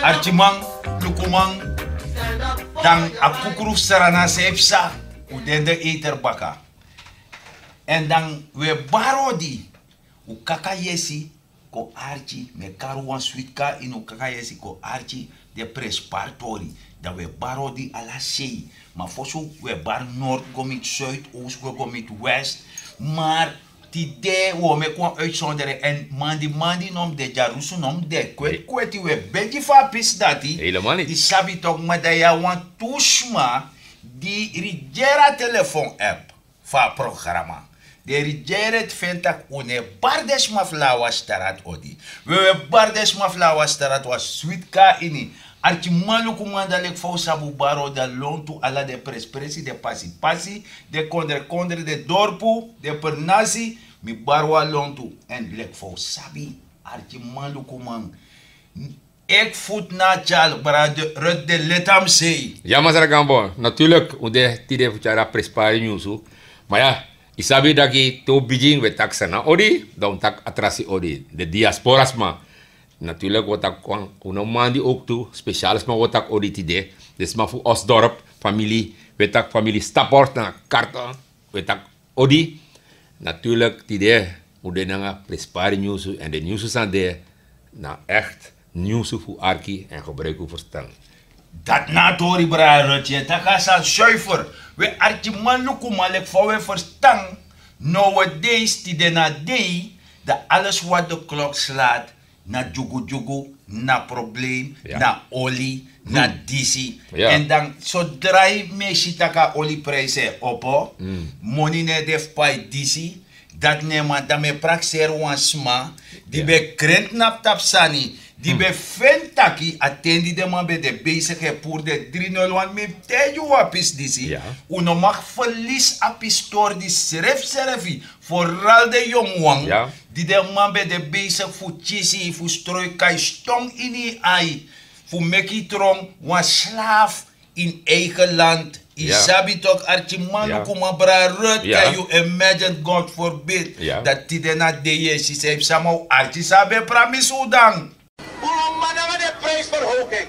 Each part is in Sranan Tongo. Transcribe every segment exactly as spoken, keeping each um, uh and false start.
Arkiman, lukuman, dan a kukru fu Sranan san e psa, un de den eter baka. Èn dan un e bari odi, un kaka yesi kon arki, mi e kari un wan switi kari ini un kaka yesi kon arki den prenspari tori. Dan un e bari odi ala sei. Ma fosi un e bari nord go miti suid, oost go go miti west. Mar tide un o meki wan uitsondering, èn man di, man di no mus de dyarusu, no mus de kweti kweti, un e begi fu a pisi dati. Yu sabi toki, ma dan yu abi wantu sma di rigeri a telefon app fu a programa. Den rigeri e feni tak' un no e bari den sma fu Lawa Strat odi. We, un e bari den sma fu Lawa Strat wan switi kari ini. Arkiman, lukuman, dan leki fa un sabi, un bari odi, a lontu, ala den prespresi, den pasipasi, den kondrekondre, den dorpu, den pernasi, mi bari un a lontu. Èn leki fa un sabi, arkiman, lukuman, eki futu na a tyari, brada Ruth de Letamsei. Ya, Masra Gambo, natuurlik un de tide fu tyari a prenspari nyunsu. Ma ya, yu sabi dati te un bigin un e taki Sranan odi, dan un taki a tra sei odi, den diaspora sma. Natuurlik un o taki wan, un no man di ook tu, spesial sma un o taki odi tide. Den sma fu Osdorp, famili, un e taki famili Staphorst na Karton, un e taki odi. Natuurlik tide un de nanga prenspari nyunsu, èn den nyunsu san de na echt nyunsu fu arki èn gebruik un ferstan. Dati na a tori, brada Ruth, yu e taki a sani zuiver. We, arkiman, lukuman, leki fa un e ferstan, nowadays, tide na dei, dan alles wat de klok slaat, na dyugudyugu, na probleem, na oli, na disi. Èn dan sodra yu e si tak' a oliprijsi e opo, moni no e de fu pai disi, dati, no man, dan mi e prakseri wan sma di ben krin knapu tapu sani, di ben feni taki a ten di den man ben de besigi e puru den dri nul wan, mi mus taigi un wan pisi disi. Un no mag ferlisi a pisi tori di srefsrefi, vooral den yongu wan, di den man ben de besigi fu kisi, fu stroi, kai ston ini yu ai, fu meki yu tron wan slaaf in eigen land. Yu sabi toki, arkiman, lukuman, brada Ruth, can you imagine, God forbid, dati tide na dei yu e si san yu psa, ma un arki san a ben pramisi un dan. Un no man nanga den prijsverhoging.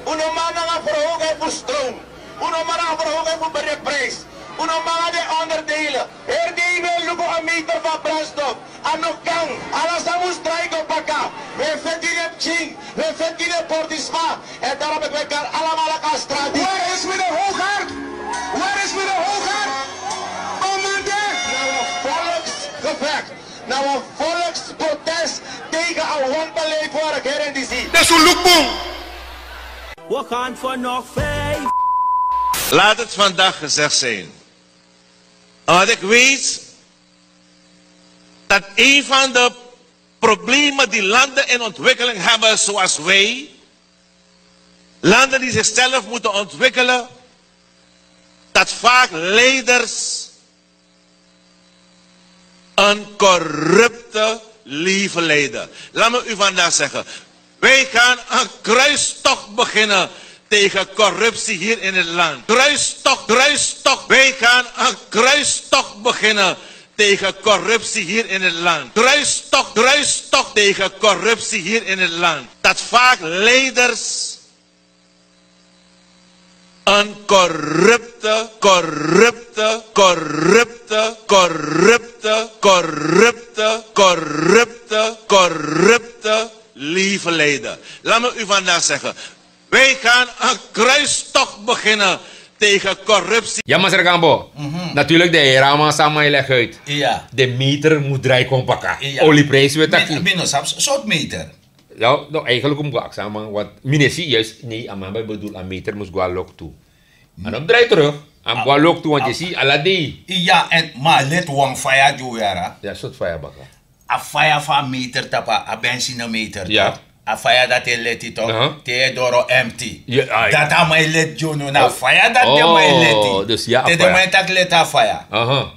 Un no man nanga verhoging fu stroom. Un no man nanga verhoging fu brikprijs. Un no man nanga den onderdelen. Heri dei wi e luku a meter fu a brandstof. A no kan. Ala sani mus drai go baka. Wi e feti den pikin, wi e feti den portisma. En daarom meki wi e kari alamala kon na strati. Waar is meneer Hoogaard? Waar is meneer Hoogaard? Commandant! Na wan volksgevecht, na wan volksprotest tegen a wanbeleid van regering disi. Dus un luku bun. We gaan voor nog vijf. Laat het vandaag gezegd zijn. Want ik weet dat een van de problemen die landen in ontwikkeling hebben, zoals wij, landen die zichzelf moeten ontwikkelen, dat vaak leiders een corrupte leven leiden. Laat me u vandaag zeggen, wij gaan een kruistocht beginnen tegen corruptie hier in het land. Kruistocht, kruistocht. Wij gaan een kruistocht beginnen tegen corruptie hier in het land. Kruistocht, kruistocht tegen corruptie hier in het land. Dat vaak leiders een corrupte, corrupte, corrupte, corrupte, corrupte, corrupte, corrupte leven leiden. Laat me u vandaag zeggen, wij gaan een kruistocht beginnen tegen corruptie. Ya, Masra Gambo. Natuurlik den e yere a man san a man e legi uit. Den meter mus drai kon baka. Oliprijs, wi e taki. Mi no sabi sortu meter. Ya, no, eigenlijk un mus go aksi a man, want mi no e si juist, nee, a man ben bedoel a meter mus go na loktu. A no mus drai terug. A mus go na loktu, want yu e si ala dei. Ya, èn ma a leti wan faya gi un, yara. Ya, sortu faya baka? A faya fu a meter tapu a benzine meter, ya. A faya dati e leti tok, te e doro empty. Dati a man e leti gi unu, na a faya dati den man e leti. Te den man e taki leti a faya,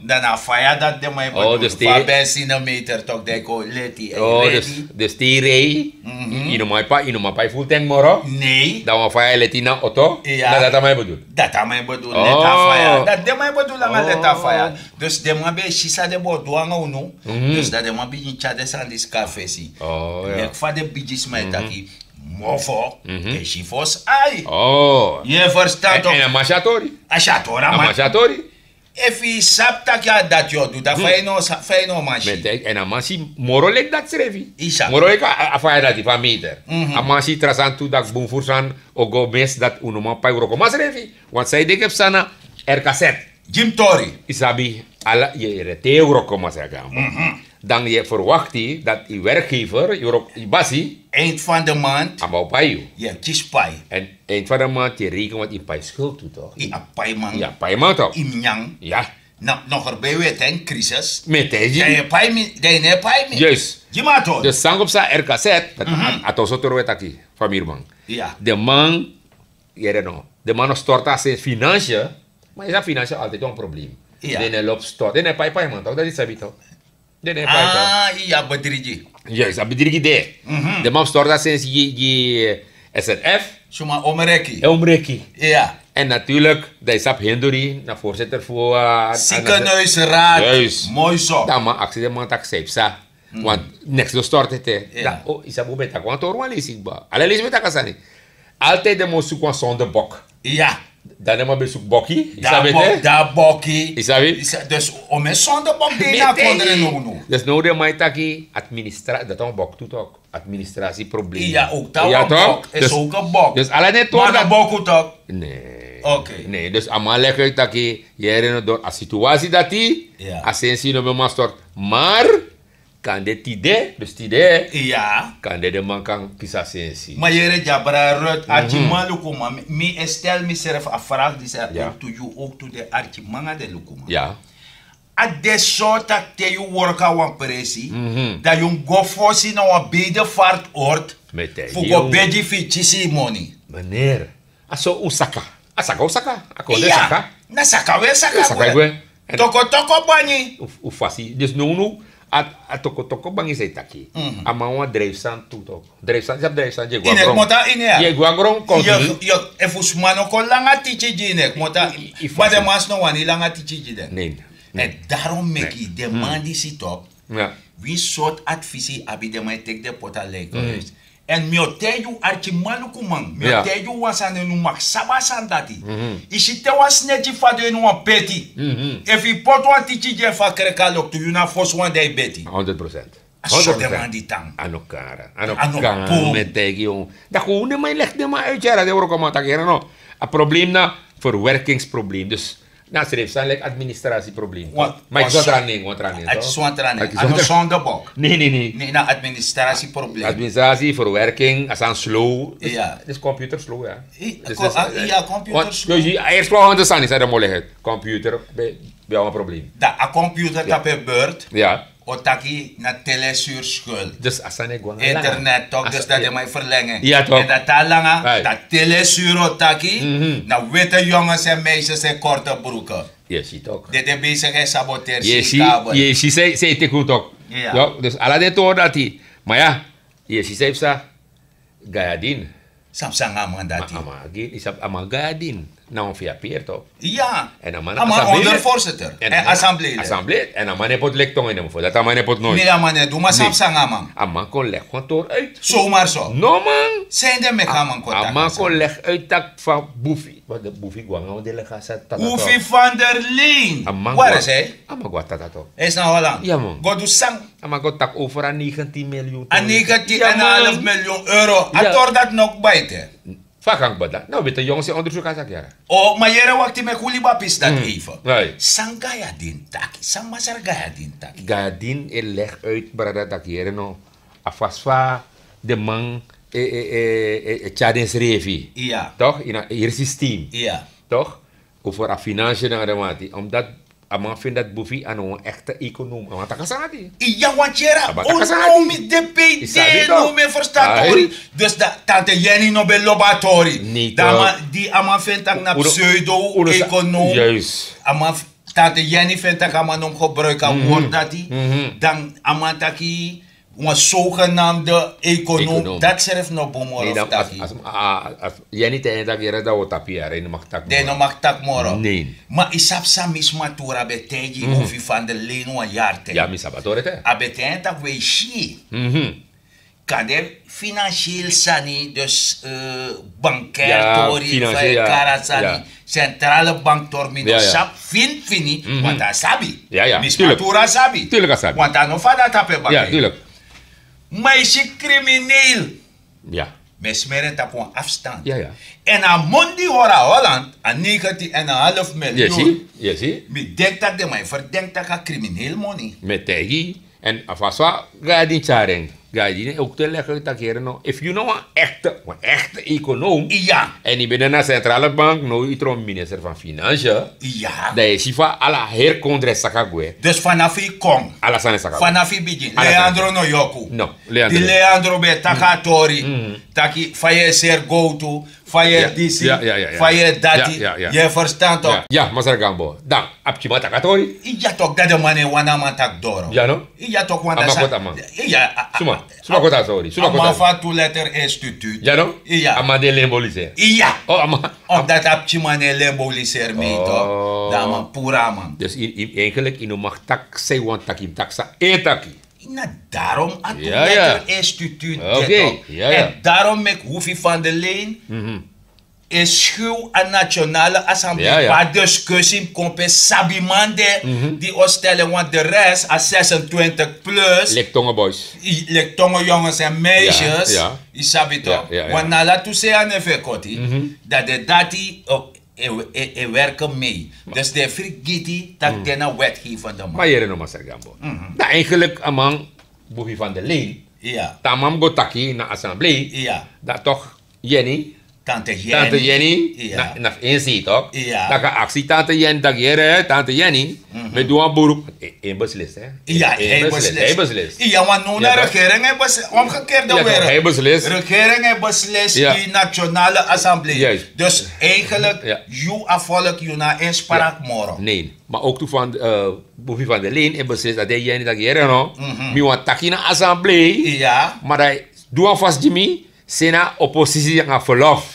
dan na a faya dati den man e bedul. Fa ben sini meter tok, dan e kon leti. Dus te yu rei, yu no man pai, yu no man pai fulu ten moro. Nei, dan wan faya e leti na oto. Na dati a man e bedul. Dati a man e bedul, leti a faya. Dati den man e bedul nanga leti a faya. Dus den man ben e si san den bo du nanga unu. Dus dan den man bigin tyari den sani disi kon na fesi. Leki fa den bigisma e taki, mofo e si fosi ai. Yu e ferstan tok? En a man si a tori. A si a tori, a man si a tori. Efu yu sabi taki a dati yu o du, dan fa yu no o man si? En a man si moro leki dati srefi. Moro leki a faya dati fa meter. A man si tra sani tu, dati bun furu sani o go mesi, dati un no man pai wrokoman srefi. Want san yu denki e psa na erkaset? Gi mi tori. Yu sabi, ala yu e rete wrokoman saka. Dan yu e verwakti dati yu werkgever, yu basi, eind van de maand a man o pai yu. Yu e kisi pai. En eind van de maand yu e reken, want yu pai skuld tu tok. Yu a paiman. Yu a paiman tok. Yu nyan. Ya. Na noger ben yu e ten crisis. Mi e ten gi yu. Dan yu e pai mi, dan yu no e pai mi. Juist. Gi mi a tori. Dus san go psa erkaset, a toso tori we taki, famiri man. Den man, yere no, den man no stortu a seni finansi. Ma yu sabi finansi altijdi wan problem. Den no e lobi stortu, den no e pai paiman tok, dati yu sabi tok. Den no e pai tok. Yu abi bedrigi. Yes, a bedrigi de. Den man mus stortu a seni gi, gi, eh, S N F. Suma omreki. En omreki. En natuurlik dan yu sabi hinduri na voorzitter fu, eh, ziekenhuisraad. Juist. Moi so. Dan man aksi den man taki san yu psa. Want niks no stortu ete. Dan o, yu sabi un ben taki wan tori wan leisi kba. Ala leisi ben taki a sani. Altijd den man o suku wan sonde bok. Ya. Dan den man ben suku boki. Yu sabi ete? Dan boki. Yu sabi? Dus o men sonde bok de ini a kondre nownow. Dus now den man e taki administra, dati wan bok tu tok. Administrasi problem. Ya, ook dat wan bok. Is ook een bok. Dus ala den tori na boku tok. Nee. Oké. Nee, dus a man leg uit taki, yere no, door a situatie dati, a sensi no ben man stortu. Maar kande tide, dus tide, ya, kande den man kan kisi a sensi. Ma yere, dya brada Ruth, arkiman lukuman, mi e stel miserf a vraag disi, ook tu yu, ook tu den arkiman nanga den lukuman. Ya. A de so taki te yu wroko na wan presi, dan yu mus go fosi na wan bedevaartoord fu go begi fu yu kisi yu moni. Meneer, a so un saka. A saka un saka. A kondre saka. Na saka we saka gwe. Toko toko bangi. Un fasi. Dus nownow a toko toko bangi san yu taki. A man wan drijfzand tu tok. Drijfzand, yu sabi drijfzand, yu e go na gron. Yu e go na gron kon. Efu sma no kon langa tiki gi yu, yu e kmoto. Ma den man no wani langa tiki gi den. Nee. En daarom meki den man disi tok. Wi sortu advisi abi, den man e teki den poti a lijken. En mi o taigi yu, arkiman lukuman, mi o taigi yu wan sani, en un mag sabi a sani dati. Yu si te wan sneki fadon ini wan peti, efu yu poti wan tiki gi en fu a kreki a loktu, yu na a fosi wan di a e beti. Honderd procent. A so den man di tan. A no kara. A no kara, mi e taigi yu. Dan kon un den man e leg den man uit, yara, den wrokoman taki, yere no. A problem na verwerkingsproblem. Dus na srefi sani leki administratieproblem. Ma yu kisi wan tra nen, wan tra nen. A kisi wan tra nen. A no sonde bok. Nee, nee, nee. Nee, na administratieproblem. Administratie, verwerking, a sani slow. Dus computer slow, ya. Dus a computer slow. Eerst gewoon de sani, sa de moeilijkheid. Computer, ben wan probleem. Dan a computer tapu en beurt. Ya. O taki na telesur schuld. Dus a sani e go nanga langa. Internet tok, dus dati den man e verlengen. Ya tok. En dati a langa, dan telesur o taki na witte jongens en meisjes in korte broeken. Yu e si tok. Den de bezig e saboteri. Yu e si, yu e si san e teki un tok. Ya. Dus ala den tori dati. Ma ya, yu e si san e psa. Gayadin. San psa nanga a man dati? Ma a man gi, yu sabi, a man Gayadin na wan fu yu a peri tok. Ya. En a man na ondervoorzitter en assembleelid. Assembleelid. En a man e poti leki tongo ini en mofo, dati a man e poti noiti. Nee, a man e du, ma san psa nanga a man? A man kon leg wan tori uit. Zomaar so? No man. San ede meki a man kon taki a man kon leg uit taki fa Bufi, want de Bufi go nanga wan delegasi na Tata tok. Bufi van der Leen. A man go. Waar is hij? A man go na Tata tok. Hij is naar Holland. Ya man. Go du san? A man go taki over a negentien miljoen. A negentien en een half miljoen euro. A tori dati no kba ete. Fa a kan kba dan? Na witte jongens e onderzoek a saki, yara. O, ma yere, wakti, meki un libi a pisi dati even. San Gayadin taki? San masra Gayadin taki? Gayadin e leg uit, brada, taki, yere no, a fasi fa den man e, e, e, e tyari densrefi. Ya. Toch? Ini a heri systeem. Ya. Toch? Over a finansi nanga den man dati. Omdat A man fini dati Bufi a no wan ekte ekonom, a man taki a sani dati. Iya, wan tyera. A man taki a sani dati. O no, mi de pe yu de, no, mi e ferstan a tori. Dus dati tante Yeni no ben lobi a tori. Dan a man, di a man feni taki na pseudo ekonom. A man, tante Yeni feni taki a man no mus gebruiki a word dati. Dan a man taki wan zogenaamde ekonom. Dati srefi no bun moro fu taki. Yeni te en taki yere dan wi o tapu yara, yu no mag taki moro. Ma yu sabi san mi sma Tura ben taigi yu, Bufi van der Leen, wan yari ten. Ya, mi sabi a tori te. A ben taigi en taki wi e si kande financieel sani, dus bankair tori, fa yu e kari a sani, centrale bank tori, mi no sabi fini fini. Want a sabi, mi sma Tura sabi. Want a no fada tapu e baka. Ma yu si krimineel, mi e smeri en tapu wan afstand. En a mun di hori a Holland, a negentien en een half miljoen, mi denki taki den man e ferdenki taki a krimineel moni. Mi e taigi yu. En a fasi fa Gayadin tyari en, Gayadin e ook te legi taki yere no, efu yu no wan ekte, wan ekte ekonom, en yu ben de na centrale bank, no, yu tron minister van Financiën, dan yu e si fa ala heri kondre saka gwe. Dus vanaf yu kon, ala sani saka gwe. Vanaf yu bigin, Leandro no yoku. No, Leandro. Di Leandro ben e taki a tori, taki fa yu e seri gowtu, fa yu e disi, fa yu e dati. Yu e ferstan tok? Ya, masra Gambo. Dan a pikinman taki a tori. Iya tok, dan den man no e wani a man taki doro. Ya no? Iya tok, want a man koti a man. Iya. Suma, suma koti a tori? Suma koti a man? A man fu a two letter instituut. Ya no? Iya. A man de lemboliseri. Iya. O, a man. Omdat a pikinman no e lemboliseri mi tok, dan a man puru a man. Dus yu, yu, eigenlijk yu no mag taki san yu wani taki, yu mus taki san yu e taki. Na daarom a two letter instituut de tok. En daarom meki Hoefie van der Leen e schuw a Nationale Assemblee, pa discussie kon pe sabiman de, di o stel en, want de rest a zesentwintig plus. Leki tongo boys. Leki tongo jongens en meisjes. Yu sabi tok. Want na ala tu sei a nen fu en koti, dan den dati e, e, e werken mee. Dus den e frigiti taki den na wetgevende man. Ma yere no, masra Gambo. Dan eigenlijk a man, Bufi van der Leen, te a man mus go taki na assemblee, dan toch Yeni, tante Yeni, na, na fu en sei tok. Dan kan aksi tante Yeni taki yere, tante Yeni, mi e du wan beroep. En beslis, hè? Iya, en beslis. Iya, want no, na regering e beslis. Omgekeerde wereld. Regering e beslis, di Nationale Assemblee. Dus eigenlijk yu a volk, yu no abi inspraak moro. Nee, maar ook tu van, eh, Bufi van der Leen e beslis, dati Yeni taki yere no, mi wani taki na assemblee. Iya. Maar dan du wan fasi gi mi, seni a oppositie nanga verlof.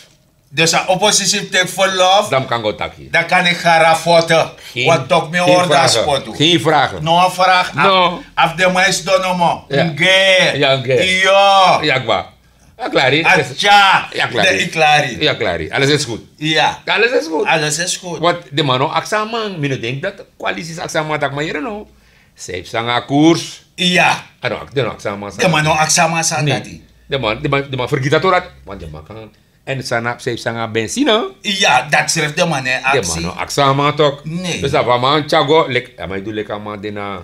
Dus a oppositie mus teki verlof. Dan mi kan go taki. Dan kan yu go na foto. Want tok mi e hori dati spotu. Geen vragen. No vraag. No. Af den man e sidon nomo. Nge. Ya, nge. Iyo. Ya, kba. Ya, klari. Atya. Ya, klari. Den e klari. Ya, klari. Alles is goed. Iya. Alles is goed. Alles is goed. Want den man no aksi a man. Mi no denki dati coalitie sa aksi a man taki, ma yere no, san yu psa nanga a koers. Iya. A no, den no aksi a man san. Den man no aksi a man san dati. Den man, den man, den man fergiti a tori dati. Want den man kan. En san na psa yu psa nanga benzine. Iya, dati srefi den man no e aksi. Den man no aksi a man tok. Nee. Dus a fu a man tyari go, leki, a man e du leki a man de na,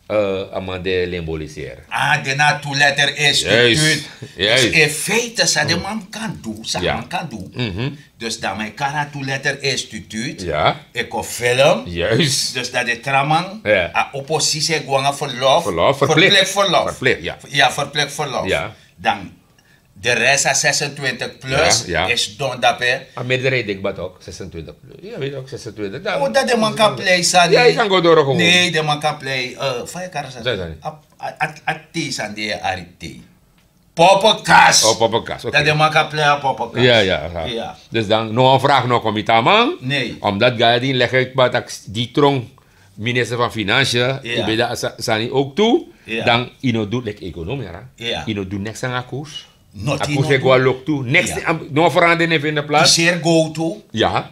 eh, a man de lemboliseri. Ah, den na two letter instituut. Juist. Dus in feite san den man kan du, san a man kan du. Dus dan man e kari a two letter instituut. Ya. E kon film. Juist. Dus dan den tra man, a oppositie e go nanga verlof. Verlof, verplicht. Verplicht verlof. Verplicht, ya. Ya, verplicht verlof. Ya. Dan de rest a zesentwintig plus, ya, ya, e sidon dape. A meerderheid denki tok, zesentwintig plus. Ya, weet ook zesentwintig. Dan, o, dan den man kan plei sani. Ya, yu kan go doro gewoon. Nee, den man kan plei, eh, fa yu kari sani. Sorry, sorry. A, a, a, a tei sani di yu e arki tei. Poppenkast. Oh, poppenkast, oké. Dan den man kan plei a poppenkast. Ya, ya, aha. Ya. Dus dan, no wan vraag no kon miti a man. Nee. Omdat Gayadin legi uit, kba, taki di tron minister van Financiën, ya, yu ben de sa-, sani ook tu, ya, dan yu no du leki ekonom, yara. Ya. Yu no du niks nanga a koers. Noti, a koers no e go a loktu. Niks, ya, no wan verandering no e feni plasi. Yu seri gowtu. Ya.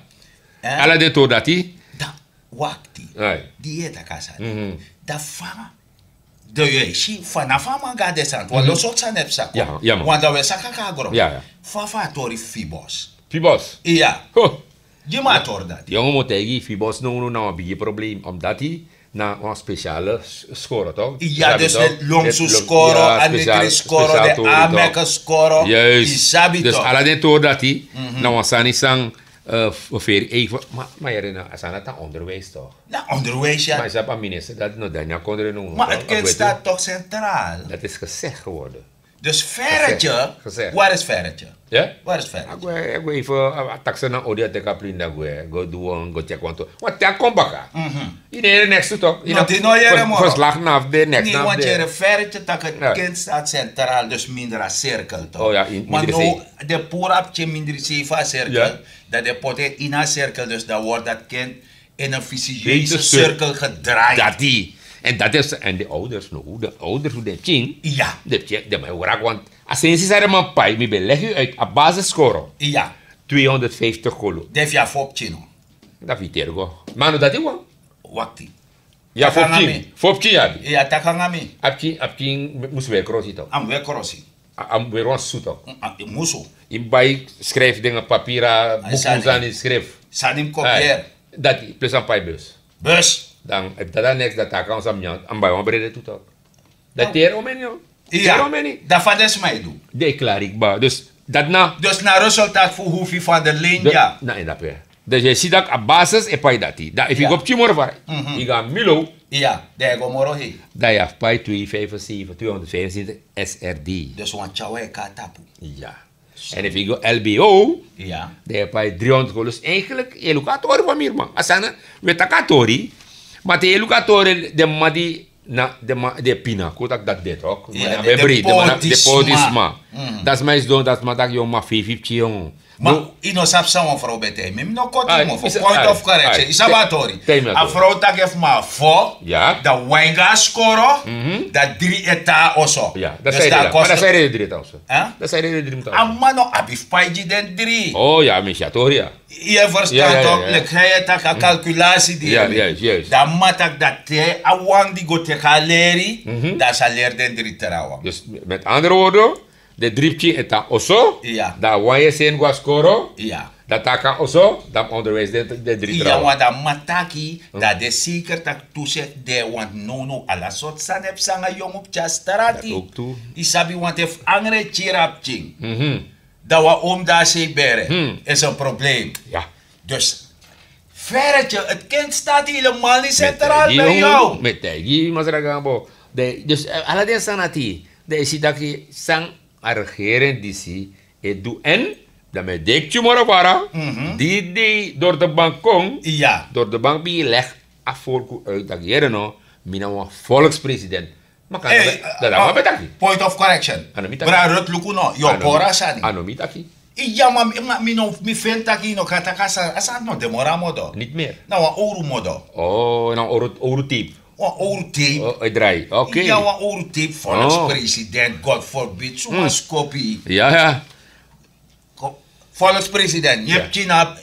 Eh? Ala den tori dati. Dan wakti. Ai. Di yu e taki a sani. Mhm. Dan fa, dan yu e si, fa na fa a man go na den sani. Wan lo sortu sani e psa kon. Ya, ya, man. Want dan wi e saka kon na gron. Ya, ya. Fa, fa a tori fu Fibos. Fibos. Ya. Ho. Gi mi a tori dati. Yongu, mi o taigi yu, Fibos nownow na wan bigi probleem, omdati na wan spesiale s-, skoro, tok? Ya, dus den longsu skoro, a negri skoro, den ameke skoro. Juist. Yu sabi tok. Dus ala den tori dati, mhm, na wan sani san Feri eigen. Maar maar yere na asana tan onderwijs toch? Na onderwijs, ja. Maar is dat minister dat no danya kondre no maar het kind staat toch centraal. Dat is gezegd geworden. Dus ferretje. Waar is ferretje? Ja, waar is ferretje? Ago even a taxen na odi a teka plinda go go du wan go check wan to wat ya kon baka. Yu ne yere neks tu toch? No di no yere moro. Verslag na fu de neks na fu de. Ferretje tak het kind staat centraal dus mindra cirkel toch? Maar no, de pura pikin mindri sefa cirkel. Dat de pote ina cirkel dus dan wordt dat kind in een vicieuze cirkel gedraaid. Dati. En dat is en de ouders no de ouders fu de pikin. Ja. De pikin de man wrak want a sensi sare man pai mi ben leg yu uit a basisskoro. Ja. Tweehonderdvijftig kolo. Defi a foptino. Dan fu yu teri go. Maar no dati wan. Wakti. Ya foptino. Foptino ya abi. Ya takanga mi. A pikin a pikin mus weri krosi to. A mus weri krosi. A mus weri wan sutu. Musu. Yu bai schrijf dinge papira buku sani schrijf. Sani mus kopier. Dati plus a pai bus. Bus. Dan efu dati a neks dati a kan san mi nyan a mus bai wan brede tu tok. Dan teri omeni. Teri omeni. Dan fa den sma e du? Den e klari kba dus dati na. Dus na resultaat fu hufi van de lin ya. Na en dape. Dus yu e si daki a basis e pai dati dan efu yu go pikin moro fara yu go a milo. Ya dan yu go moro hei. Dan yu abi pai twee vijfenzeventig tweehonderdvijfenzeventig srd. Dus wan tyawa e kon na tapu. Ya. En efu yu go lbo, dan yu e pai driehonderd kolo dus eigenlik yu e luku a tori famiri man a sani. Wi e taki a tori. Ma te yu e luku a tori den mama di na den mama di e pina kon taki dati de tok ma na ben breiti ma na den poti sma. Dati sma e sidon dati sma taki yu o mama feifi pikin yu. Ma yu no sabi san wan frow ben taigi mi mi no koti yu mofo point of correction yu sabi a tori. A frow taki efu mi a fo dan wan yu go na skoro, dan dri e tan na oso. Dati san yu de dri e tan oso. A mama no abi fu pai gi den dri. O ya mi si a tori ya. Yu e ferstan tok leki san yu e taki a kalkulasi di yu e meki. Dan a mama taki dati te a wan di go teki a leri, dan a sa leri den dri trawan. Dus met andere woorden, den dri pikin e tan oso. Dan a wan yu e seni go na skoro. Dan taki a oso dan mus onderwijs den dri trawan. Wan dan a mama taki dan den seker taki tu seti de want nownow ala sortu sani e psa nanga yongu pikin a strati. Yu sabi want efu angre e kiri a pikin, dan wan omu dan a sei bere. Is en probleem. Dus feretje het kind staat helemaal niet centraal bij jou. Mi e taigi yu masra gambo. Dus ala den sani ati dan yu si taki san a regering disi e du en dan mi e denki yu moro fara. Di dei dori de bank kon, dori de bank bin yu legi a folku uit tak' yere no, mi na wan folkspresident. Ma kan dati a wan ben taki. Point of correction. Brada rut luku no yu o pori a sani. A no mi taki. Ya ma mi no mi feni tak' yu no kan taki a sani a sani no de moro a modo. Niti meri. Na wan owru modo. Na owru tape. Wan owru tape. Drai ok. Ya wan owru tape. Folkspresident god forbid so wan skopi. Ya ya. Volkspresident yu e pikin na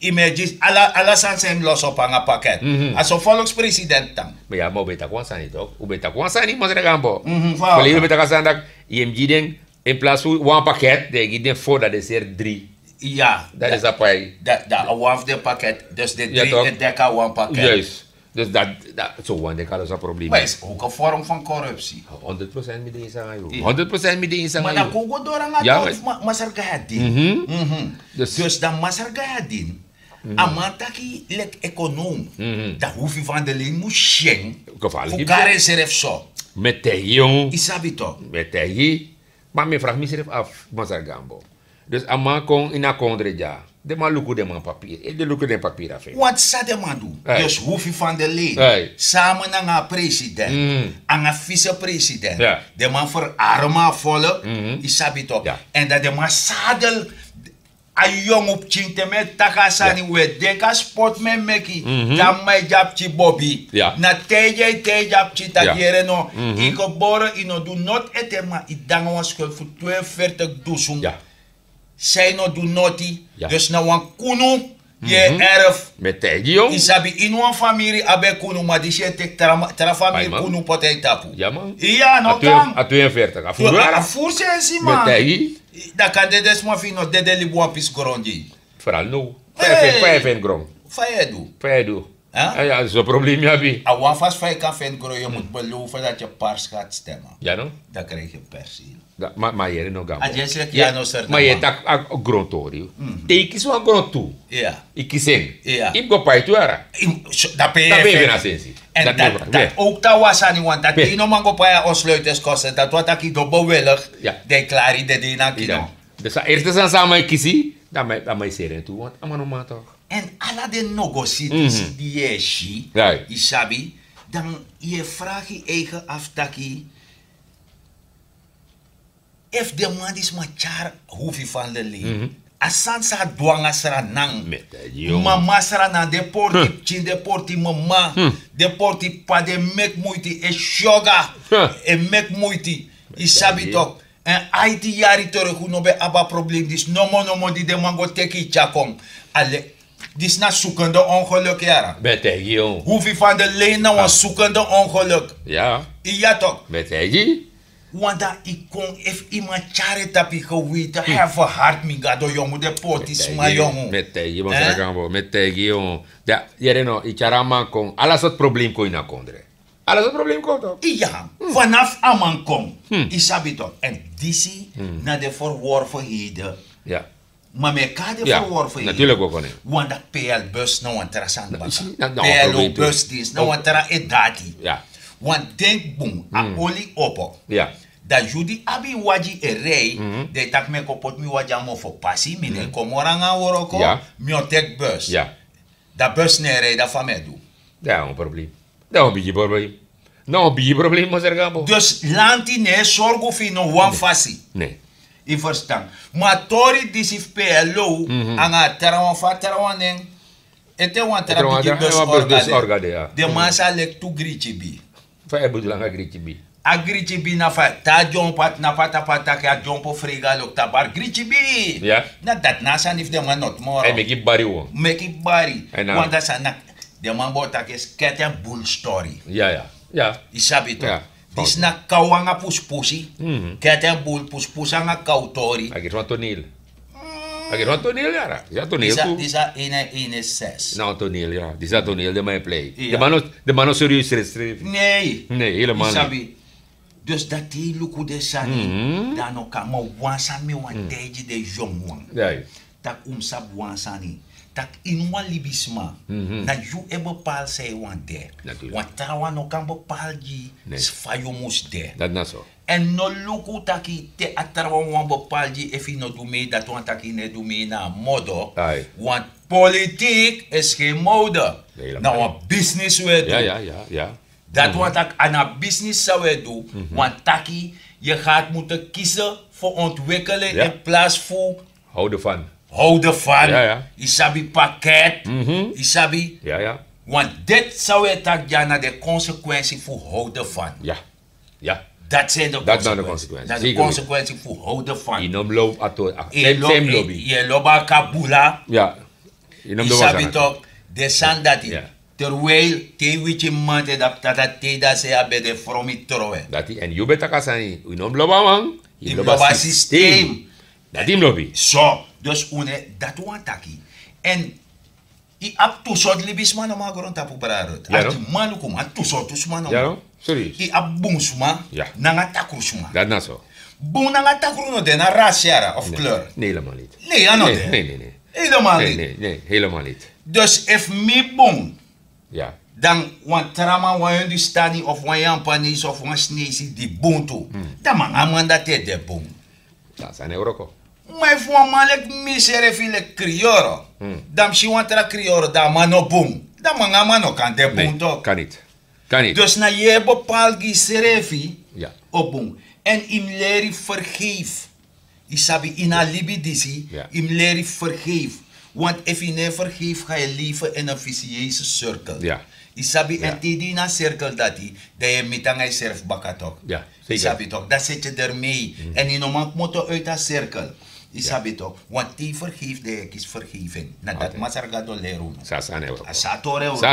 images ala sani san yu mus losi opo nanga paket. A so volkspresident tan. Ma ya ma un ben taki wan sani tok un ben taki wan sani masra gambo. Folei un ben taki a sani daki yu e mus gi den in plasi fu wan paket dan yu e gi den fo dan den seri dri. Ya. Dan den sa pai. Dan a wan fu den paket dus den dri e deki a wan paket. Dus dat so wan de kalo sa problema. Maar is ook een vorm van corruptie. Honderd procent mi de in sanga yu. Honderd procent mi de in sanga yu. Maar dan kon go door anga masarga hadin. Dus dan masarga hadin a man taki leki ekonoom. Dan hoefi van de lin mus syen fu kari en srefi so. Met tegi yon. Isabi to. Met tegi. Maar mi vraag mi srefi af masarga ambo. Dus a man kon in a kondre dya. Den man luku den man papiri e den luku den papiri afe. Want san den man du? Dus hufi van de leen samen nanga a president nanga vicepresident. Den man verarmen a volk. Yu sabi tok. En dan den man sadel a yongu pikin te mi e taki a sani un e denki a sport mi e meki. Dan man e gi a pikin bobi na tei di a e tei gi a pikin taki yere no. Yu gebore yu no du noti ete ma yu de nanga wan skul fu tweeënveertig dusun. San yu no du noti. Dus na wan kunu yu e erf. Yu sabi ini wan famiri abi en kunu ma disi yu e teki tra famiri kunu poti en tapu. Ya no kan. A tweeënveertig a furu a furu sensi man. Dan kan dede sma fu yu no dede libi wan pisi gron gi yu. Feral no fa yu e feni gron? Fa yu e du? Fa yu e du? Hè? A ya, so problem yu abi. A wan fasi fa yu kan feni gron, yu mus belofu dati yu pars gati stem. Ya no? Dan krijg yu perseel. Ma yu yere no gambo. A jes leki ya no serta. Ma yu e taki a grontori. Te yu kisi wan grontu, yu kisi en, yu mus go pai tu yara. Dan pe yu e feni a sensi. En dati ook tan wan sani, want dati yu no man go pai a ontsluitingskosten, dati wan taki yu don bewillig. Dan yu klari dede ini a kino. Dus a eerste sani san a man e kisi, dan a man e seri en tu, want a man no man toch. En ala den nogosi disi di yu e si, yu sabi, dan yu e fragi yu eigen afu taki, efu den man disi man tyari hufi fan de lei, a sani san a du nanga sranan, mama sranan, den porti pikin, den porti mama, den porti p'pa, den meki muiti, e syoga, e meki muiti. Yu sabi tok. En aiti yari terug un no ben abi a problem disi nomo nomo di den man go teki yu tyari kon. Ale, disi na sukende ongeluk yara. Ben taigi yu. Hufi fan de lei na wan sukende ongeluk. Ya. Ya tok. Ben taigi yu. Wan dan yu kon, efu yu man tyari en tapu yu geweten, hefe hart mi gado yongu, den porti sma yongu. Ben taigi yu, ben taigi yu. Ya, yere no, yu tyari a man kon, ala sortu problem kon ini a kondre. Ala sortu problem kon tok. Ya, vanaf a man kon. Yu sabi tok. En disi na den verworvenheden. Ma mi e kon na den verworvenheden. Natuurlik ook, nee. Wan dati pl bus na wan tra sani baka. Pl o bus disi na wan tra e dati. Wan, denk bun, a oli opo. Dan yu di abi yu wagi e rei, dan yu taki mi e kon poti mi wagi a mofo pasi, mi no e kon moro nanga a wroko, mi o teki bus. Dan bus no e rei, dan fa mi e du? Dan a wan problem. Dan a wan bigi problem. Na wan bigi problem, masra Gambo. Dus lanti no e sorgu fu yu no wan fasi. Ne. Yu ferstan? Ma a tori disi fu pl o nanga a trawan, fa a trawan nen, ete wan tra bigi bus orga de. Den man sa leki tu grikibi. Fa yu e bedoel nanga grikibi? A grikibi na fa te a dyompo, a tnapu a tapu a taki, a dyompo frei go a loktu a bari grikibi. Na dati na a sani fu den man no tmoro. Meki bari wan. Meki bari. Wan dati sani na den man bo taki skete en bul stori. Ya, ya. Yu sabi tok. Disi na kaw nanga puspusi. Kete en bul, puspusi nanga kaw tori. A geri wan toneel. A geri wan toneel yara. Disi a toneel tu. Disi a ene ene ses. Na wan toneel ya. Disi a toneel den man e plei. Den man no, den man no serieus srefsrefi. Nee. Nee, helemaal niet. Yu sabi. Dus dati yu luku den sani, dan a no kan. Ma wan sani mi wani taigi den yongu wan. Taki un mus sabi wan sani. Taki ini wan libisma, na yu e bepaal san yu wani de. Wan trawan no kan bepaal gi yu fa yu mus de. Dati na so. En no luku taki te a trawan wani bepaal gi yu, efu yu no du mee, dati wani taki yu no e du mee na a modo. Want politiek is geen mode. Na wan business we du. Dati wani taki a na business san we du. Wani taki yu gaat moeten kiezen voor ontwikkeling in plaats voor houden van. Houden van. Yu sabi pakket. Yu sabi. Want dit san we taki dya na de consequentie fu houden van. Dati na de consequentie. Na de consequentie fu houden van. Yu no mus lobi a tori. Yu e lobi a kabula. Yu sabi tok, den sani dati. Terwijl te yu witi maman te dapu tata te yu dasi a ben de fromi trowe. Dati, en yu ben taki a sani, yu no mus lobi a man, yu mus lobi a systeem. Dati yu mus lobi. So, dus un e, dati wani taki. En yu abi tu sortu libisma nomo a grontapu, brada Ruth. Arkiman, lukuman, tu sortu sma nomo. Yu abi bun sma nanga takru sma. Dati na so. Bun nanga takru no de na ras yara of kleur. Nee, helemaal niet. Nee, a no de. Nee, nee, nee. Helemaal niet. Nee, nee, nee, helemaal niet. Dus efu mi bun, dan wan tra man, wan Hindustani of wan Japanese of wan Snesi di bun tu, dan mi nanga a man dati e de bun. Dati sani e wroko. Ma efu wan man leki mi srefi leki Krioro, dan mi si wan tra Krioro, dan a man no bun. Dan mi nanga a man no kan de bun tok. Kan niet. Kan niet. Dus na yu e bepaal gi yusrefi o bun. En yu mus leri vergeef. Yu sabi, ini a libi disi, yu mus leri vergeef. Want efu yu no e vergeef, ga yu leven in een vicieuze cirkel. Yu sabi, en te yu de ini a cirkel dati, dan yu e miti nanga yusrefi baka tok. Yu sabi tok, dan seti yu dermei. En yu no man kmoto uit a cirkel. Yu sabi tok, want te yu vergeef, dan yu e kisi vergeving. Na dati Masra Gado leri unu. San a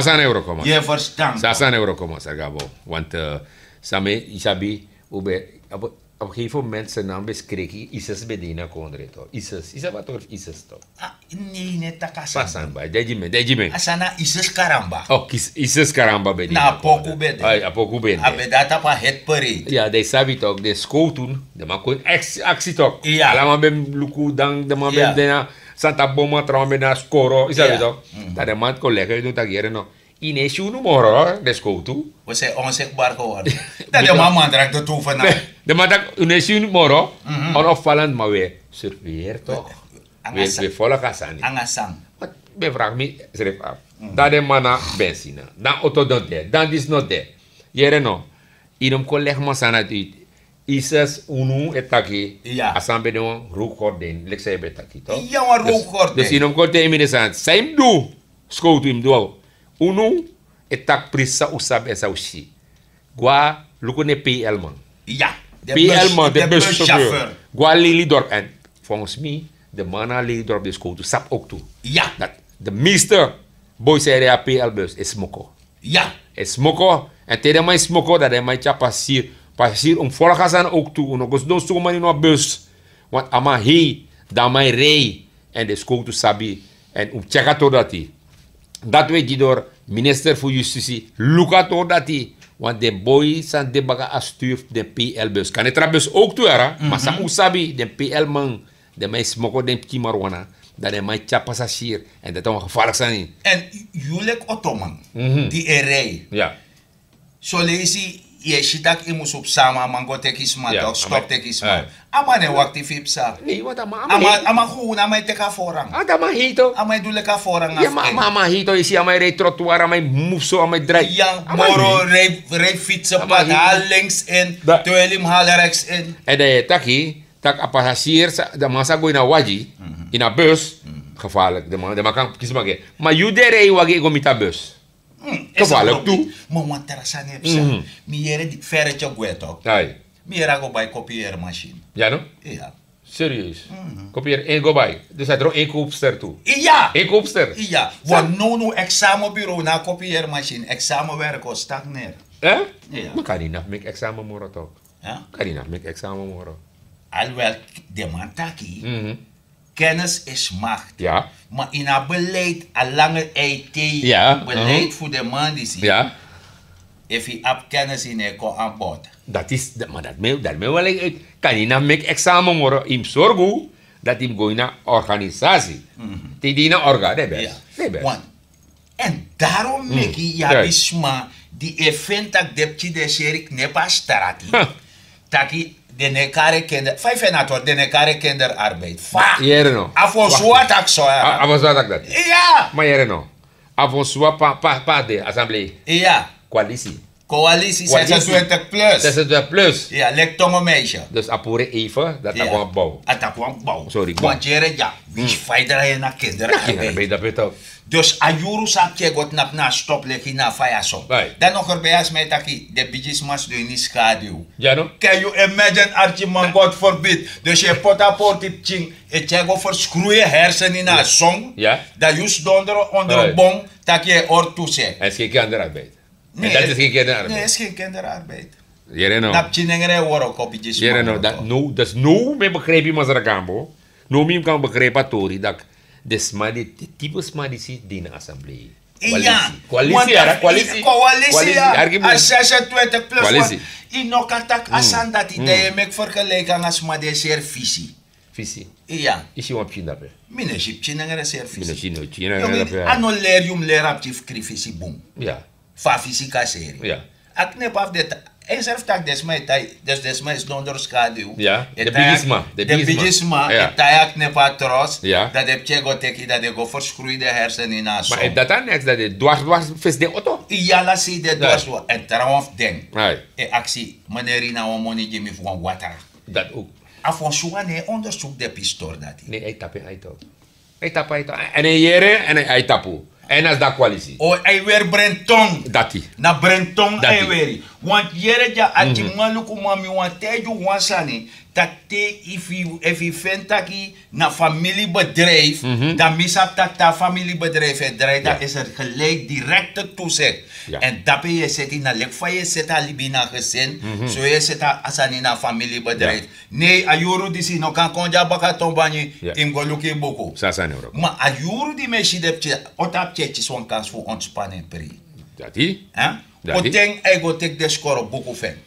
sani e wroko. Yu e ferstan. San a sani e wroko, Masra Gado. Want, eh, san mi, yu sabi, un ben Op gegeven moment se nan beskreki isis ben de ini a kondre to isis isa wat of isis to. Nei ne taki a sani. Pasan bai degi men degi men. A sani na isis karamba. Ok. Isis karamba ben de na a poku ben de. A poku ben de a ben de a tapu a het peri. Ya den sabi tok den skowtu. Den man kon aksi tok ala man ben luku dan den man ben de na santa boma trawan ben de na skoro yu sabi tok. Dan den man kon leki yu dun taki yere no. Yu no e si unu moro den skowtu. We se onsekbar geworden. Dan den man man drak de tu fana. Den man taki unu e si unu moro. On opvallend ma we surveer tok. We folok a sani. Anga san. Ben vraag mi sref af. Dan den man na bensina dan oto no de dan disi no de. Yere no. Yu no mus kon legi man sani ati yu. Isis unu e taki a san ben de wan rowkgordin leki san yu ben taki tok. Dus yu no mus kon tei mi den sani san yu mus du. Skowtu yu mus du. Unu e taki prisi san un sabi èn san un si. Go na luku na en pl man. Pl man den bus chauffeur. Go na lelydorp èn volgens mi den man na lelydorp den skowtu sabi owktu. Dati den meeste boi san e rei a pl bus e smoko. Ya e smoko. Èn te den man e smoko dan den man e tyari pasasiri. Pasasiri un mus folgu a sani owktu un no go sidon suku man ini wan bus. Want a man hei dan a man e rei èn den skowtu sabi. Èn un mus tyeki a tori dati. Dati un e gi dori minister fu yustisi luku a tori dati. Want den boi san de baka a sturu fu den pl bus kan de tra bus owktu yara ma san un sabi den pl man. Den man e smoko den pikin marwana dan den man e tyari pasasiri. Èn dati na wan gefarliki sani. Èn yu leki otoman di e rei. Soleisi yu e si tak' yu mus psa ma a man go teki sma tok stop teki sma. A man no e wakti fu yu psa. A man gewun a man e teki a forang. A man e du leki a forang. A man hei tok yu si a man e rei trotuar a man e mufu so a man e drai. Moro rei fitse pati hali links in. Tweli mus hali reks in. Èn dan yu e taki tak' a pasasiri dan man sa go ini a wagi ini a bus. Gefarlik den man kan kisi maki. Ma yu de rei wagi e go miti a bus. Gefarlik tu. Ma wan tra sani e psa. Mi yere di fere tye gwe tok. Mi yere a go bai kopiyeri masin. Ya no? Serieus. Kopiyeri en go bai dus a dron en koopster tu. Ya en koopster. Ya. Wan nownow eksamenbureau na a kopiyeri masin eksamenwerk o stagner. Ma kan yu na fu meki eksamen moro tok? Kan yu na fu meki eksamen moro? Alwel den man taki kennis is macht. Ma ini a beleid a lange it beleid fu den man disi. Efu yu abi kennis yu no e kon anbod. Dati is ma dati mi e wali kan yu na fu meki eksamen moro yu mus sorgu dati yu mus go ini a organisasi. Te yu de ini a orga den bes. Èn darom meki yu abi sma di e feni tak' den pikin den seri knepu a strati. Taki den no e kari e kinder fa yu feni a tori den no e kari e kinder arbeid fa? A fu on suwa taki so ya. A fu on suwa taki dati. Ma yere no. A fu on suwa pa de assemblee. Koalisi. Koalisi sesentwintig plus. Sesentwintig plus. Leki tongo meisje. Dus a puru even dati a go a bow. A taki wan bow. Sori go. Wan yere dya. Winsi fa yu drai en na kinder arbeid. Dus a yuru san a pikin e go tnapu na a stop leki na a faya so. Dan no gerben a sma e taki den bigisma sidon ini skadiw. Ken yu imagine arkiman god forbid dus yu e poti a porti pikin e tyari go ferskroei en hersen ini a song. Dan yu sidon ondro bon taki yu e hori tu se. Èn skenki andere arbeid. Èn dati skenki andere arbeid. Yere no. Na pikin nengre e wroko bigisma. Yere no. Dati no dus no mi e begrijpi masra gambo. No mi kan begrijpi a tori daki den sma di den type sma disi de ini assemblee. Koalisi. Koalisi yara koalisi. Koalisi ya. A sesentwintig plus wan. Yu no kan taki a sani dati dan yu e meki fergeleiki nanga sma di e seri fisi. Fisi. Iya. Yu si wan pikin dape? Mi no e si pikin nanga den seri fisi. A no leri yu mus leri a pikin fu kri fisi bun. Fu a fisi kaseri. A knepu afu den tai en seri fu taki den sma e tai dus den sma e sidon doro skadu yu. Den bigisma. Den bigisma e tai a knepu a tros. Dan den pikin e go teki dan den go ferskroei den hersen ini a son. Ma efu dati a neks dan den dwars dwars fesi den oto. Yu ala sei den dwars dwars èn trawan fu den e aksi maneri na wan moni gi mi fu wan watra. Dati ouk. A fu wan suwan no e ondersuku den pistori dati. Ne a e tapu en aito. A e tapu aito èn a e yere èn a e tapu. Èn a si dati koalisi. A e weri brenton. Dati. Na brenton a e weri. Want yere dya a di man luku man mi wan taigi un wan sani. Taki te efu yu feni taki na familiebedrijf, dan mi sabi taki te a familiebedrijf e drai, dan is er gelijk direkte toezicht. En dape yu e seti na leki fa yu e seti a libi na gesin, so yu e seti a sani na a familiebedrijf. Nei, a yuru disi no kan kon di a baka tonbanyi, yu mus go luku yu buku. Ma a yuru di mi e si den pikin o tapu tyetyi so wan kansi fu ontspan en pri. Dati. Poten a e go teki den skoro buku fu en.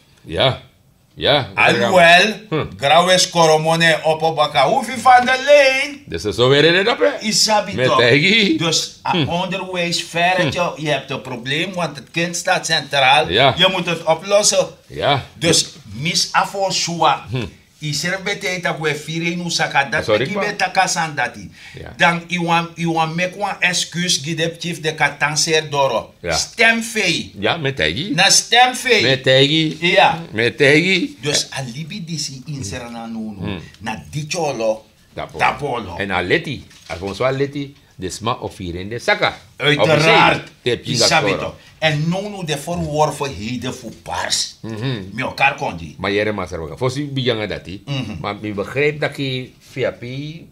Alwel, grawe skoro moni e opo baka hufi fan de lein. Dus a so weri de dape. Yu sabi tok. Dus a onderwijs verretje, yu hebi de probleem want het kind staat centraal. Yu mus het oplossen. Dus mis a fo sua. Yu srefi ben tei tak' un e firi ini un saka dati meki yu ben taki a sani dati. Dan yu wan meki wan excuse gi den pikin fu den kan tanseri doro. Stem fei. Ya mi e taigi. Na stem fei. Mi e taigi. Ya. Mi e taigi. Dus a libi disi ini srana nownow na di tyolo. Tapu olo. Èn a leti, a fonso a leti, den sma o firi en den saka. Uiteraard. Yu sabi tok. Èn nownow den verworvenheden fu pars, mi o kari kon gi. Ma yere masra waka fosi bigin nanga dati. Ma mi begrijp taki fi abi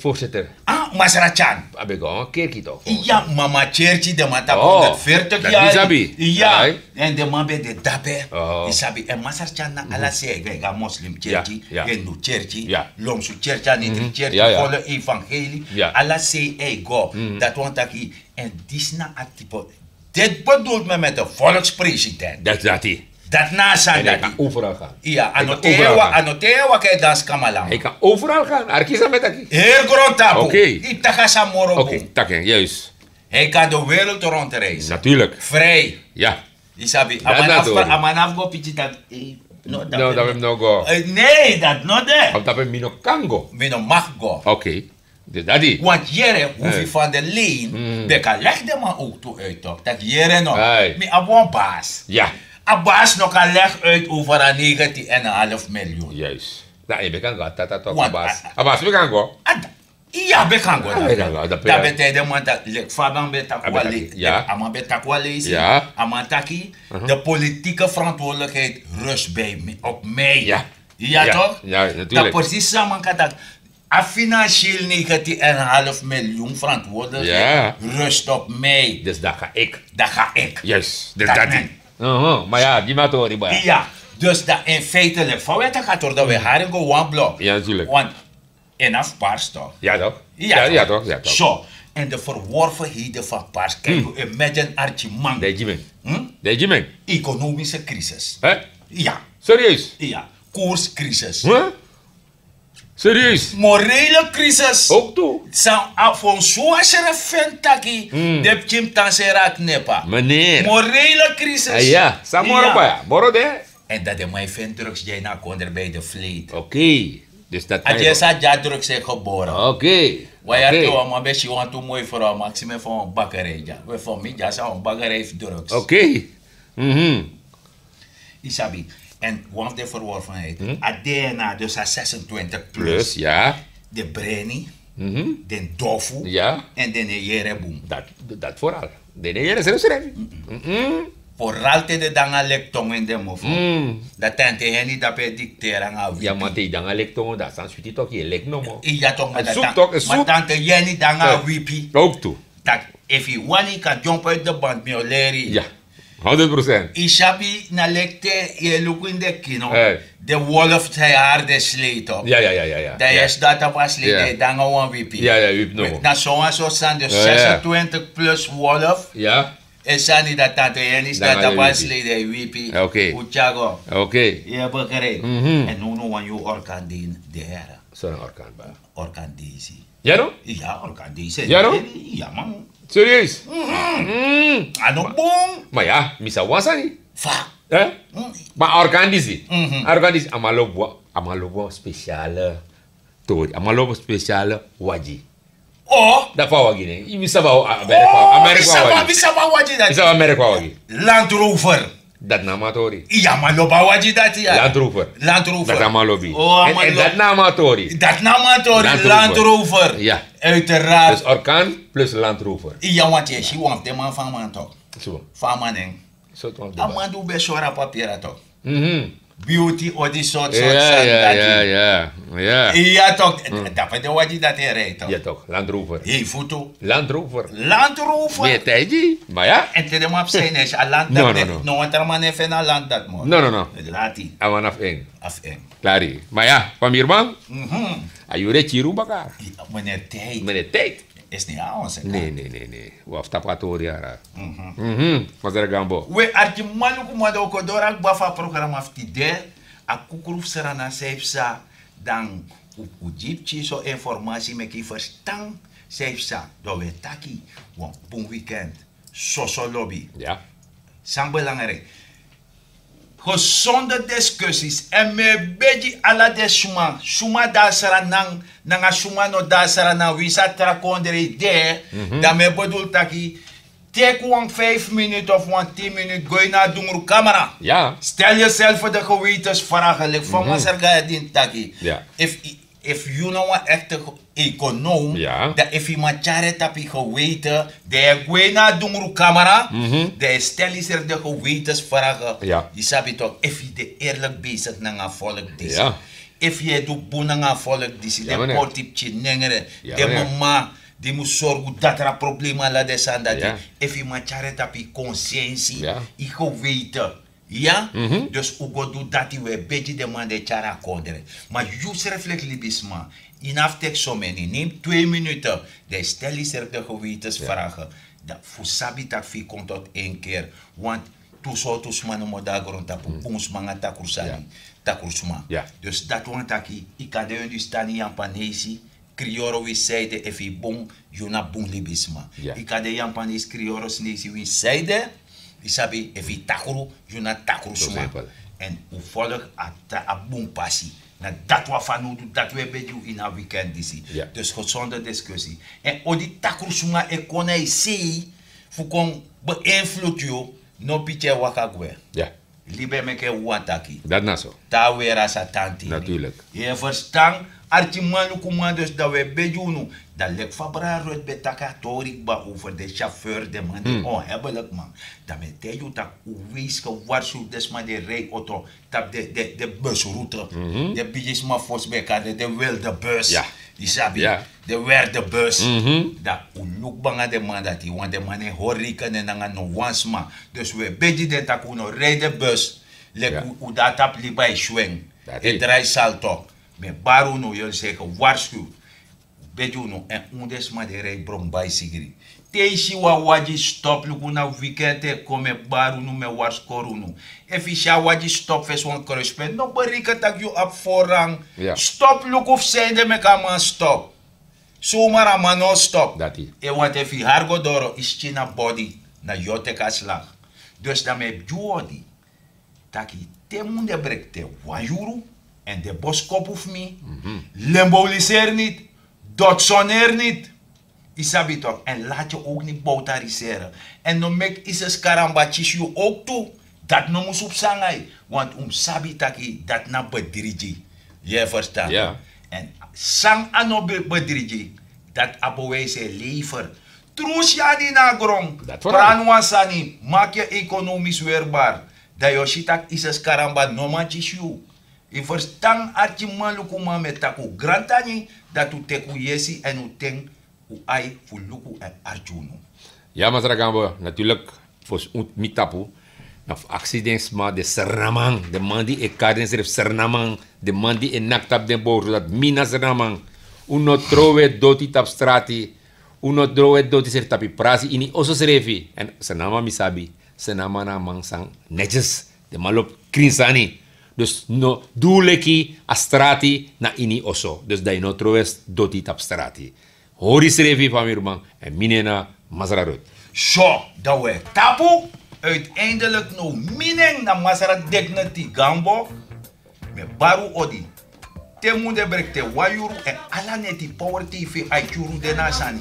voorzitter. Ah, masra tyan. A ben go a wan kerki tok. Ya, mama tyerki den man tapu honderdveertig yari. Ya. Èn den man ben de dape. Yu sabi èn masra tyan na ala sei a e go a moslim tyerki, hindu tyerki, lomsu tyerki, anitri tyerki, folo evangeli. Ala sei a e go. Dati wani taki. Èn disi na a type. Dit bedoelt men met de volkspresident. Dati dati. Dati na a sani dati. Overal gan. Ya, a no te yu e waka e dansi kamalan. Hij kan overal gan. Arki san mi e taki. Heri grontapu. Yu taki a sani moro bun. Taki en juist. Hij kan de wereld rondreizen. Natuurlijk. Vrij. Ya. Yu sabi a man na fu go piki taki. No, dati mi no go. Nei, dati no de. Of dati mi no kan go. Mi no mag go. Oké. Dus dati. Want yere hufi fan de lein ben kan legi den man ook tu uit tok taki yere no. Mi abi wan baas. Ya. A baas no kan legi uit over a negentien en een half miljoen. Juist. Dan yu ben kan go a tata tok a baas. A baas ben kan go. Ya, ben kan go dan. Dan ben tei den man taki leki fa a man ben taki wan leisi. A man taki de politieke verantwoordelijkheid rust bij mi op mij. Ya tok. Dan precies san a man kan taki. A financieel negentien en een half miljoen verantwoordelijkheid rust op mij. Dus dan ga ik. Dan ga ik. Juist. Dus dati. Ma ya gi mi a tori baya. Ya. Dus dan in feitelijk fa un e taki a tori dan un e hari en go wan blok. Ya, natuurlijk. Want en a fu pars tok. Ya tok. Ya tok. So, en de verworvenheden van pars kan yu imagine arkiman. Dei gi mi. Dei gi mi. Economische crisis. Ya. Serieus. Ya. Koerscrisis. Serieus. Morele crisis. Ook tu. San a fonso a srefi feni taki den pikin mus tanseri a knepa. Meneer. Morele crisis. Ya. San moro baya moro de. En dat de man e feni drugs di a ini a kondre bij de fleet. Oké. Dus dat a di e sa di a drugs e gebore. Oké. Wan yari te wan man ben si wan tu moi frow a maksi mi en fan wan bakerij di a we fan mi di a sa wan bakerij fu drugs. Oké. Yu sabi. En wan fu den verworvenheid a dna dus a zesentwintig plus. Den breni, den dofu, en den e yere bun. Dat vooral. Den e yere srefsrefi. Vooral te den de nanga lektongo ini den mofo. Dati tante yeni dape e dikteri nanga a wipi. Ya ma te yu de nanga lektongo dan a sani switi toki yu e leki nomo. Ya toki ma tante yeni de nanga a wipi. Ook tu. Taki efu yu wani yu kan dyompu uiti de band mi o leri yu. Honderd procent. Yu sabi na leki te yu e luku ini den kino. Den wolf san yu hari den slei tok. Dan yu e sidon na tapu a slei dan yu de nanga wan wipi. Na sowan sortu sani de zesentwintig plus wolf. En sani dati tante yeni sidon na tapu a slei dan yu wipi. Un tyari go. Yu e begrijpi. En now no wan yu orkan de ini de here. Orkan desi. Ya no? Ya orkan disi. Ya no? Ya man. Serieus. A no bun. Ma ya mi sa wan sani. Fa? Ma a orkan disi. A orkan disi a man lobi wan a man lobi wan spesiale tori a man lobi wan spesiale wagi. Dati fu a wagi ne yu mi sabi a merk fu a wagi. Land Rover. Dati na a man tori. Ya man lobi a wagi dati ya. Land Rover. Dati na a man lobi. Dati na a man tori. Land Rover. Uiteraard. Dus orkan plus Land Rover. Ya want yu e si wan fu den man fu a man tok. Fu a man nen. A man di un ben sori a papira tok. Beauty, odi sort sort sani dati. Ya ya ya. Ya tok. Dape de wagi dati e rei tok. Ya tok, Land Rover. Hei futu. Land Rover. Land Rover. Mi e taigi, ma ya. En te den man fu saini a land dati. No no no. No wan tra man e feni a land dati moro. No no no. Lati a man afu en. Afu en. Klari. Ma ya, famiri man. A yuru e kiri un baka. Meneer Tijd. Meneer Tijd. Is ni a onse. Ne ne ne ne. Wi abi tapu a tori yara. Masra Gambo. We arki maluku mada o kon doro a kba fu a programa fu tide. A kukru fu srana san yu psa. Dan un gi yu pikin so informasi meki yu ferstan san yu psa. Dan un e taki wan bun wikend. Soso lobi. San belangriki. Gesonde diskusis èn mi e begi ala den sma suma de a sranan nanga suma no de a sranan winsi a tra kondre yu de. Dan mi e bedul taki teki wan fif minut of wan tin minut go ini a dungru kamera. Stel yuself de gewetensfragen leki fa masra gaya dini taki efu yu na wan ekte ekonom dan efu yu man tyari en tapu yu geweten dan yu e gwe na a dungru kamera dan yu e stel yusrefi de gewetensfragen. Yu sabi tok efu yu de eerlik besik nanga a volk disi efu yu e du bun nanga a volk disi den porti pikin nengre den mama di mus sorgu datra problema ala den sani dati efu yu man tyari en tapu yu konsensi yu geweten. Ya dus un go du dati un e begi den man di e tyari a kondre. Ma yu srefi leki libisma yu no abi teki someni neem twee minute dan yu stel yusrefi de gewetensfragen dan fu sabi tak' fu yu kon tot en ker. Want tu sortu sma nomo de na grontapu bun sma nanga takru sani takru sma. Dus dati wani taki yu kan de yu en distani yampanesi kriyoro winsi san yu de efu yu bun yu na bun libisma. Yu kan de yampanesi kriyoro sinesi winsi san yu de yu sabi efu yu takru yu na takru sma. Èn un folki a bun pasi. Na dati wan fanowdu dati un e begi un ini a wikend disi. Dus gesonde diskusi èn odi takru sma e kon na yu sei fu kon beinflutu yu. No piki e waka gwe. Libi e meki en wawan taki dati na so. Te a weri a sa tan tini. Yu e ferstan? Arkiman lukuman dus dan un e begi unu dan leki fa brada rut ben taki a tori kba over den syafeur den man di onhebeliki man. Dan mi e taigi unu tak' un weisi gewarski fu den sma di e rei oto tapu den busrute. Den bigisma fosi ben e kari den den wilde bus. Yu sabi? Den werde bus. Dan un luku banga den man dati want den man no e hori reikene nanga no wan sma. Dus un e begi den tak' un no rei den bus leki un de na tapu liba e swing e drai salto. Mi e bari unu yu e seke warski un begi unu èn un den sma di e rei bron baisigri. Te yu si wan wagi stop luku na wikend e kon mi e bari unu mi e warskori unu. Efu yu si a wagi stop fesi wan kruispent no bereken tak' yu abi foran. Stop luku fu sende meki a man stop. Somar a man no o stop. Dati e wante fu yu hari go doro yu skin na bodi. Na yu o teki a slag. Dus dan mi e gi un odi taki te munde brekte wan yuru èn den boskopu fu mi lemboliseri niti, dotsoneri niti. Yu sabi tok' èn lati yu owkni bowtariseri. Èn no meki ises karamba kisi yu owktu. Dati no mus un psa nanga yu. Want un mus sabi taki dati na bedrigi. Yu e ferstan? Èn san a no bedrigi dati a bewijs e lever. Tru syani na a gron. Prani wan sani maki yu ekonomis werbar. Dan yu o si tak' ises karamba no man kisi yu. Yu ferstan arkiman lukuman mi e taki un grantangi dati un teki un yesi èn un ten un ai fu luku èn arki unu. Ya masra gambo naturlik fosi un mi tapu na fu aksi den sma den srnaman den man di e kari densrefi srnaman den man di e naki tapu den bowru dati mi na srnaman. Un no trowe doti tapu strati. Un no trowe doti srefi tapu yu prasi ini yu oso srefi èn srnaman mi sabi srnaman na a man san netyes den man lobi krin sani. Dus no du leki a strati na ini yu oso dus dan yu no trowe doti tapu strati. Hori srefi famiri man èn mi nen na masra rut. So dan un e tapu uiteindelik no mi nen na masra dignity gambo. Mi e bari un odi te munde brekte wan yuru èn ala neti power tv a e tyuru de na a sani.